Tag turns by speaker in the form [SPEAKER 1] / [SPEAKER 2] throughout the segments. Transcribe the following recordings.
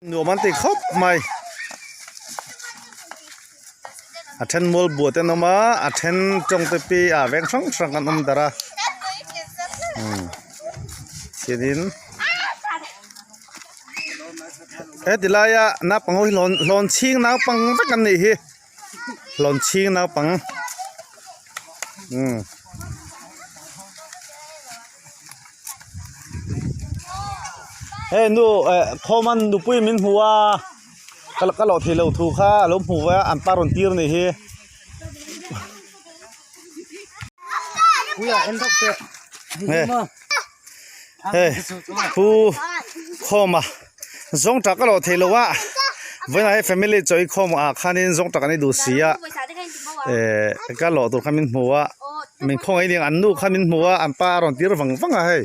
[SPEAKER 1] Nuam an ti khawp mai a then mual buat an awm a a then tawng te pi ah veng hrang hrang an awm darh a umm chuanin heti laia naupang ho hi hlawn hlawn chhing naupang vek an nih hi hlawn chhing naupang umm. Hei nu eh khawman nupui min hmu a ka ka lawh theih loh thu kha a lo hmu ve a an pa rawn tir a nih hi. Hei pu khawma zawngtah ka lawh theih loh a vawiinah hei family chaw i khawm ah khanin zawngtah kan ei duh si a eh ka lawh tur kha min hmu a. Min khawngaih aniang an nu kha min hmu a an pa a rawn tir vang vang a hei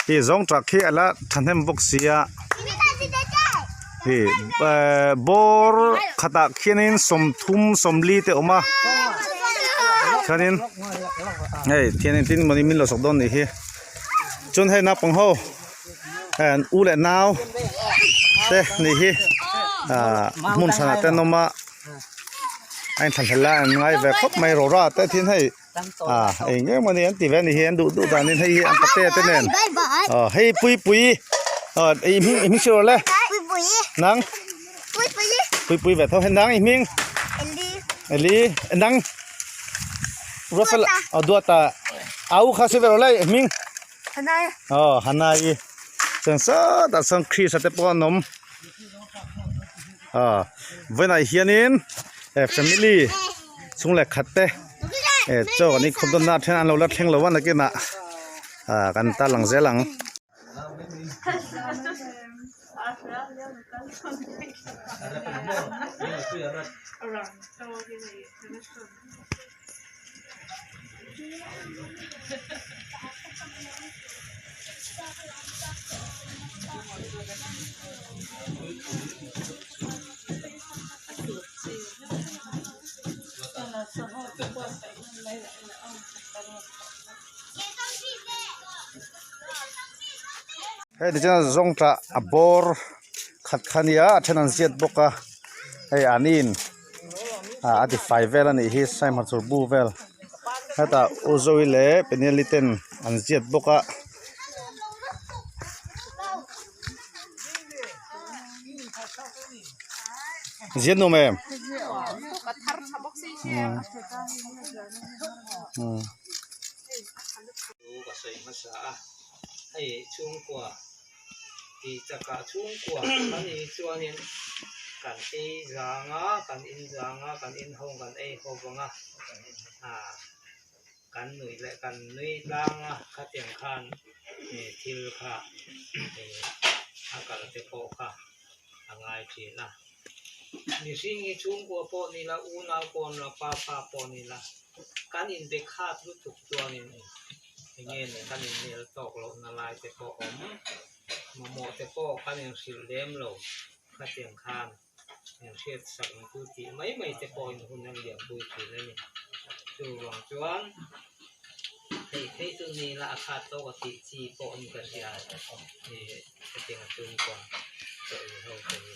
[SPEAKER 1] hi zawng tak hi a la thahnem bawk sia hei ehh bawr khatah khianin sawmthum sawmli te a awm a chuanin hei thian engtin mawni min lo sak dawn nih hi chuan hei naupang ho hei an u leh nau te nih hi ahh hmun hranah te an awm a. A inthlahlel a an ngai ve khawp mai rawra te thin hei ah eng eng mawni an ti ve a ni hi an duh duh danin hei hi an pate te nen aw hei puipui aw i hming i hming hrilh rawh le nang puipui ve tho hei nang i hming eli nang ruatfela aw duata au kha sawi ve rawh le i hming aw hanai chuan sawtah sawn christ a te pawh an awm. Aw vawiinah hianin eh family chhung leh khat te eh chaw kan inkhawm dawn a then an lo la thleng lo a nakinah ah kan tar lang zel ang. Hei tichuan zawngtah a bawr khat kha ania a then an ziat bawk a hei an in. ah a ti fai vel a nih hi sangha chur bu vel hetah u zoe leh peneli ten an ziat bawk a. Ziat nuam em?
[SPEAKER 2] Hei chhungkua tih chakah chhungkua kan nih chuanin kan ei zang a kan in zang a kan in ho kan ei ho vang a ah kan nuih leh kan nui tlang a khatiang khan ih thil kha ih a kal te pawh kha a ngai thin a mihring hi chhungkua pawh ni la unau pawh ni la pa pa pawh ni la kan inbe khat lutuk chuanin. Enge nen kan inhnial tawk lohna lai te pawh awm, mamawh te pawh kan inhrilh lem lo khatiang khan inhriat sak ang chu tih mai mai te pawhin hun an lianpui thin a ni. Chuvang chuan hei phei chu ni la a khat tawk a tih chi pawh in ka hria ih hetiang a chhungkua chaw ei ho te hi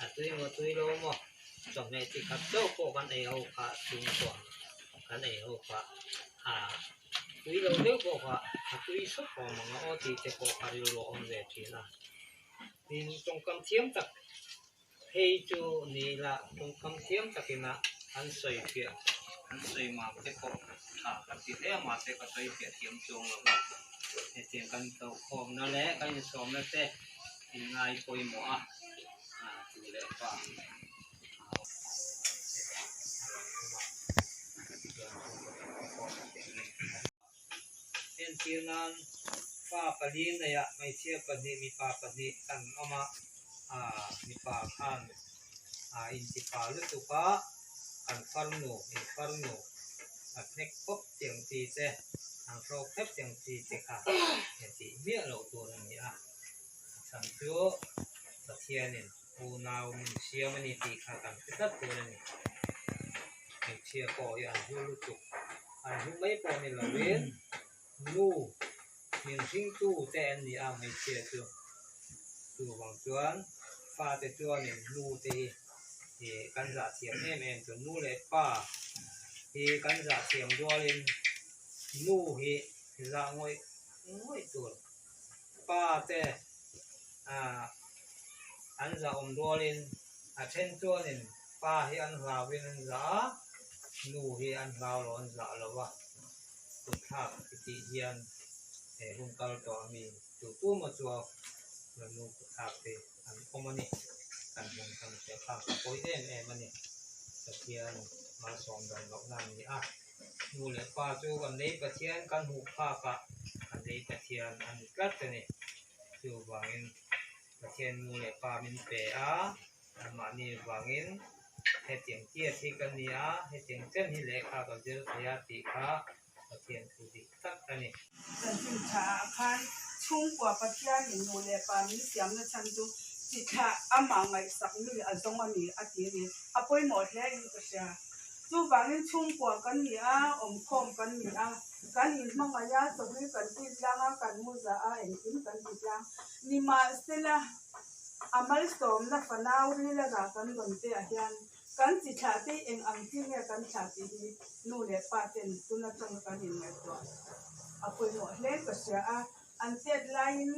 [SPEAKER 2] a tui maw tui lo maw chawhmeh chi khat chauh pawh kan ei ho kha chhungkua kan ei ho kha a tui lo deuh pawh kha a tui sawp awm ang a aw tih te pawh kha rilru a awm ve thin a tin tawngkam thiam tak phei chu ni ila tawngkam thiam takin a an sawi fiah an sawi mam te pawh tha ka ti hle a mahse ka sawi fiah thiam chuang lo va hetiang kan hlauhkhawmna leh kan insawmna te inngai pawimawh a tu leh pa. Entir nan fa pali neih hmeichhia pahnih mipa pahnih kan awm a, aaa mipa khan aa intipa lutuk a, kan farnu infarnu a hnek khawp tiang chi te an hrawk hrep tiang chi te kha tih miah loh tur a ni a, a chhan chu Pathianin. Unau min siam a ni tih kha kan hre tlat tur a ni. Hmeichhia pawh hi an hlu lutuk. An hlu mai pawh ni lovin nu min hringtu te an ni a hmeichhia chu. Chuvang chuan Fate chuanin nu te hi ih kan zah thiam em em chu nu leh pa hi kan zah thiam rualin nu hi zah ngawih ngawih tur pa te ah an zah awm rualin a then chuanin pa hi an hlauin an zah a nu hi an hlau lo an zah lo va kut thlak tih hian he hun kal tawh ami. Tu tu maw chu nu kut thlak te an awm a ni. Kan hmun kan hriat thlak a pawi em em a ni. Pathian malsawm dan lohna a ni a. Nu leh pa chu kan lei Pathian kan hmuh phakah kan lei Pathian a ni tlat a ni. Chuvangin Pathian nu leh pa min pe a, anmahni vangin hetiang tiat hi kan ni a, hetiang chen hi lehkha ka zir thei a tih kha Pathian thu dik tak a ni.
[SPEAKER 3] Chanchin tha ah khan chhungkua Pathianin nu leh pa min siamna chhan chu chi thlah amah ngaihsak mi a zawng a ni a ti a ni. A pawimawh hle in ka hria. Chuvangin chhungkua kan ni a, awmkhawm kan ni a, kan inhmangaih a, chawhri kan ti tlang a, kan mu zah a, engkim kan ti tlang. Nimahsela, a malsawmna fanau rila rah kan rawn te ah hian Kan chi thlah te eng ang chi nge kan thlah tih hi nu leh pa ten tun atanga kan inngaihtuah a pawimawh hle ka hria a, an chet laiin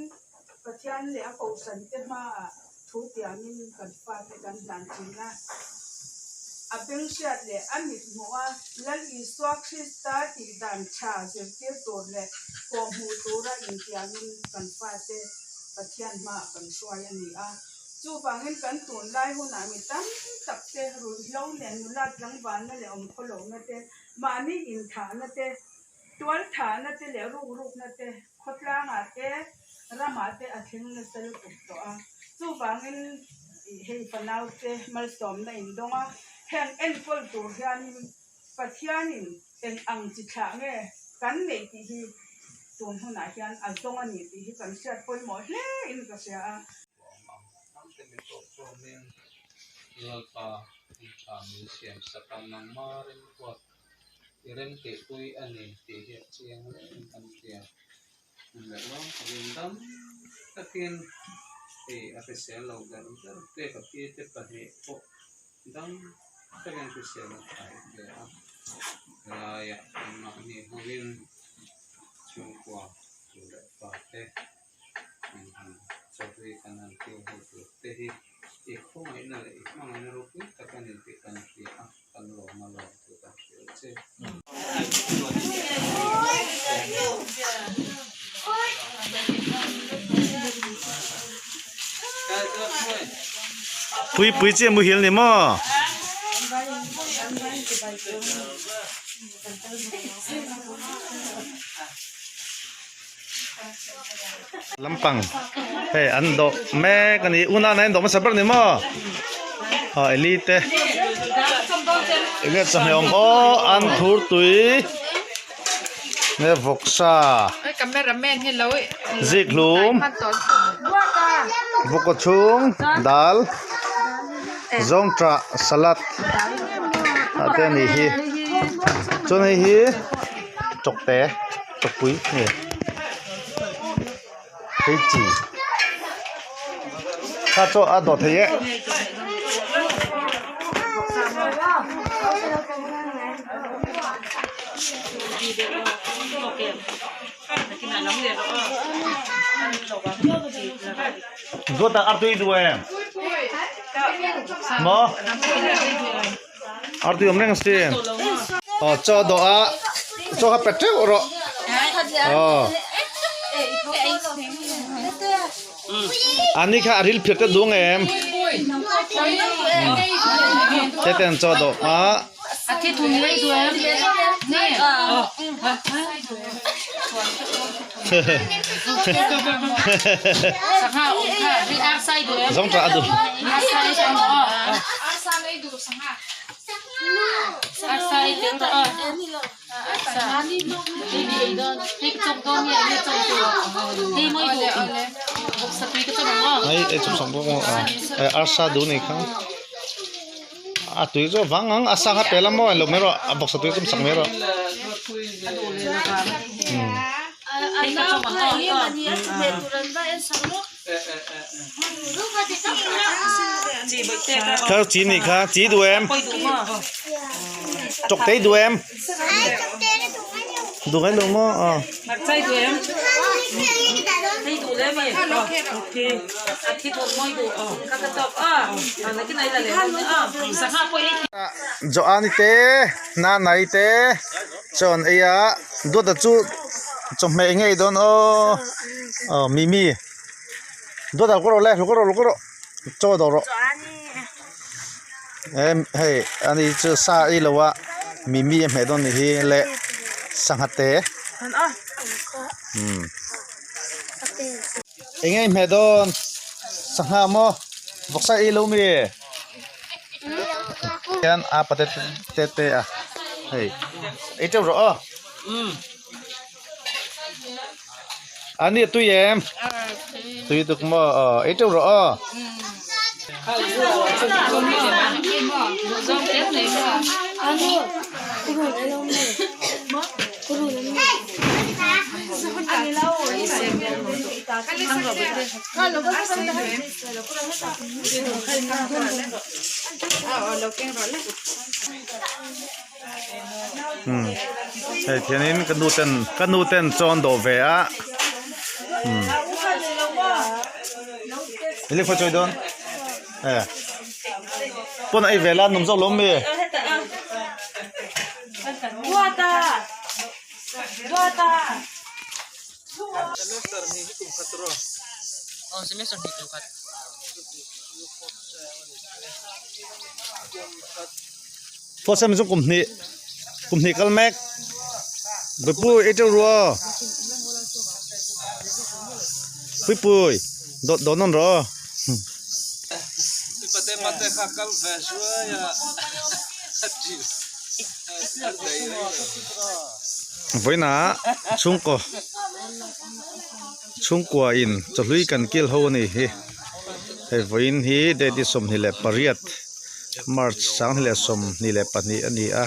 [SPEAKER 3] Pathian leh a kohhran te hmaah thu tiamin kan fate kan hlan thin a, a beng hriat leh a mit hmuh a Lal Isua Krista tih dan tha zirtir tur leh kawhhmuh tura intiamin kan fate Pathian hmaah kan hruai a ni a. Chuvangin kan tunlai hunah mi tam tak te ruihhlo leh nula tlangvalna leh awmkhawlohna te, mahni inthahna te, tualthahna te leh rukrukna te khawtlangah te, ramah te a thleng nasa lutuk tawh a. Chuvangin hei fanau te malsawmna indawng a, heng enkawl tur hianin Pathianin eng ang chi thlah nge kan neih tih hi tun hunah hian a zawng a ni tih hi kan hriat pawimawh hle in ka hria a.
[SPEAKER 4] Ramte min tawp tlawmin Lalpa hun tha min siam sak a, nangma remruat i remtihpui a ni tih hi a chiang hle in kan hria. Hun leh lawng takin dam takin hei a hrisel lo ber ber te ka pi te pahnih pawh dam takin hrisel a thlai hle a, helaiah engmahni hovin chhungkua tu leh fa te min han chawhri kan han tir ho tur te hi i khawngaihna leh i hmangaihna ropui tak a ni tih kan hria a, kan lawm a lawm tih kan hria che.
[SPEAKER 1] Pui pui chiah muhil ni maw? Lampang hei an dawh mek a ni una na in dawh hmasa ber a ni maw aw eli te enge chawhmeh awm aw an thur tui nge vawksa zik hlum vawkaw chhung dal zawngṭah salad ah te a nih hi chuan hei hi chawkte. Chawpui nge hei chi kha chaw a dawh thei e. Dawt ah artui duh em maw Artui awm reng a si. Aw chaw dawh a chaw kha pe teuh rawh. Aw. Ani kha a ril phir te duh ngem. Te ten chaw dawh a. Zawng tah a duh. Hei ei chawp sak bawk maw a arsa duh nei kha a tui chu vang ang a sa kha pel a maw lo mai rawh a bawksa tui chu sak mai rawh. Kha chi nih kha chi duh em chawk te duh em duh ngai lo maw aw Joani te Nanai te chaw an ei a Duata chu chawhmeh eng nge ei dawn aw aw Mimi. Dawt ah kawr rawh le lu kawr rawh lu kawr rawh chaw dawh rawh em hei ani chu sa ei lo a mimi a hmeh dawn ni hi le sangha te umm eng nge i hmeh dawn sangha maw vawksa ei lo mi hian a pate te te a hei ei teuh rawh aw. Ani a tui em? Tui tuk maw? Aw, ei teuh rawh aw. Umm hei thianin ka nu ten ka nu ten chawn dawh ve a umm i lek pawh chawi dawn e pawn a ei ve la nuam zawk lo mi. Pawh sem chu kum hnih kum hnih kal mek Puipui ei teuh ru aw Puipui dawt dawt nawn rawh aw. Vawiinah chhungkaw chhungkua in chawhlui kan kil ho a ni hi hei vawiin hi date hi 28 March 2022 a ni a.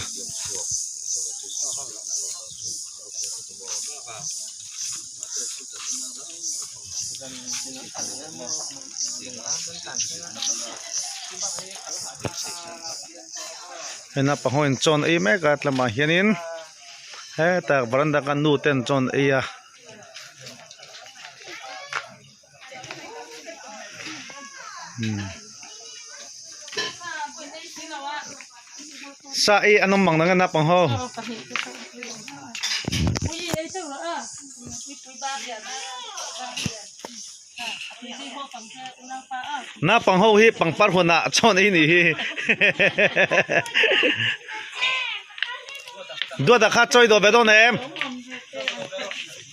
[SPEAKER 1] Hei naupang ho in chawn ei mek a tlangah hianin hetah varanda khan nu ten chawn ei a. Sa ei an awm ang nang a naupang ho. Naupang ho hi pangpar hunah chawn ei nih hi Duata kha chawi dawh ve dawn em?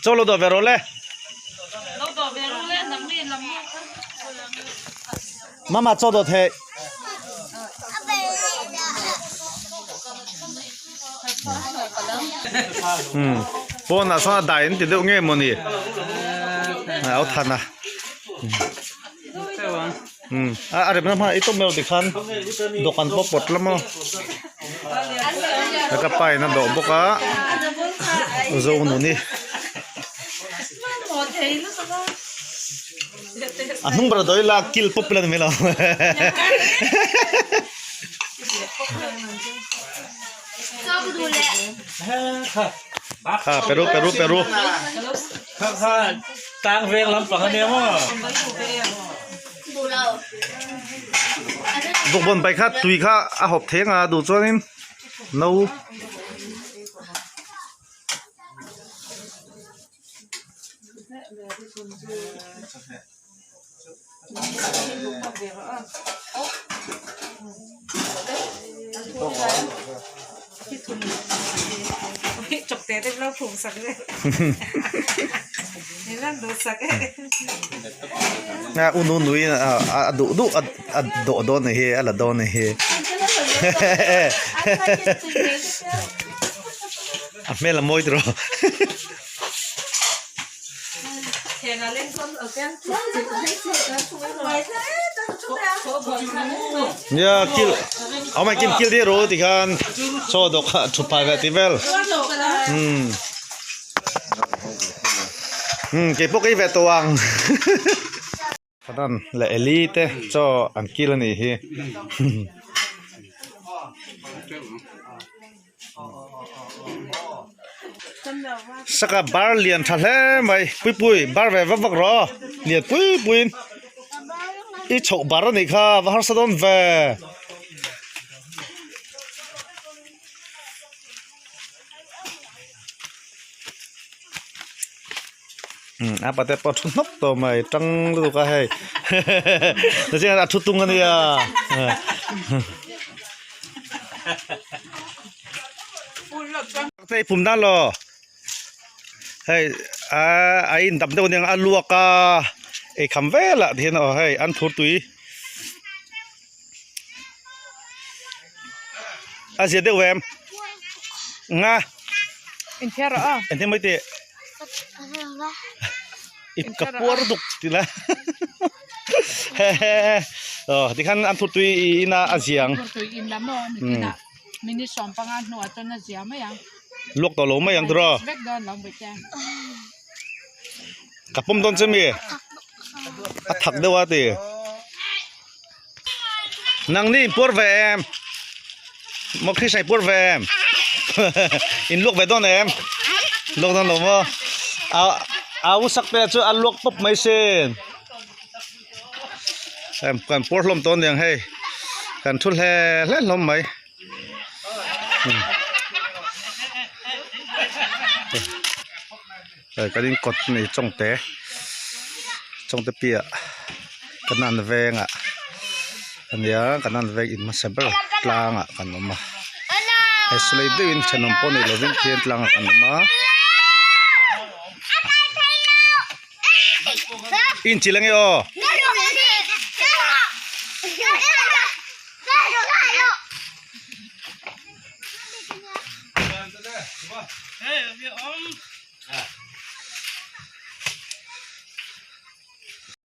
[SPEAKER 1] Chaw lo dawh ve rawh le. Mama chaw dawh theih. Umm pawnah sawn a dai an ti deuh nge mawni a lo than a umm a remna hmanah i tawp mai lo tikhan dawhkan pawh pawt la maw ka pa in a dawh bawk a zonuni a hnung ber a dawi la kil pawp ila ni mai lo. Kha peru peru peru.
[SPEAKER 4] Kha kha tang veng lampang ania maw.
[SPEAKER 1] Bawkbawn pai kha tui kha a hawp theng a duh chuanin no. U nu nui a duh duh a dawh dawn a ni hi a la dawn a ni hi a hmel a mawi tawh. Nia kil awm ai kim kil deuh ru tikhan chaw dawk kha thut phai ve tih vel umm umm keipawh ka ei ve tawh ang. Kanan leh Eli te chaw an kil a nih hi. Saka bar lian tha hle mai puipui bar ve vak vak rawh lian pui puiin i chhoh bar a nih kha va harsa dawn ve. A pate pawh a thu hnawk tawh mai tang lutuk a hei tichuan a thu tung a nia. Hei pum dan lo hei a in dap deuh aniang a luak a ei kham velah ti hian aw hei an thur tui a zia deuh em nga
[SPEAKER 5] Inthiar rawh a.
[SPEAKER 1] Engtin mai tih i ka puar duk ti la aw tikhan an thur tui i in a a ziang.
[SPEAKER 5] Thur tui in la maw nikinah minute 15 hnuah chuan a zia mai ang.
[SPEAKER 1] Luak tawh lo mai ang tiraw.
[SPEAKER 5] Vek dawn lo mai te.
[SPEAKER 1] Ka pawm dawn che mi a thak deuh a ti. Nangni in puar ve em? Maw Krishna i puar ve em? In luak ve dawn em? Luak dawn lo maw? A a u sak te chu a luak pawp mai sin. Em kan puar hlawm tawh aniang hei. Kan thu hle hle hlawm mai. Hei kan in kawt nei chawngte chawngte piah kanan vengah ania kanan veng in hmasa ber tlangah kan awm a hei sawi deuhin thenawm pawh nei lovin khian tlangah kan awm a inchilh ange aw.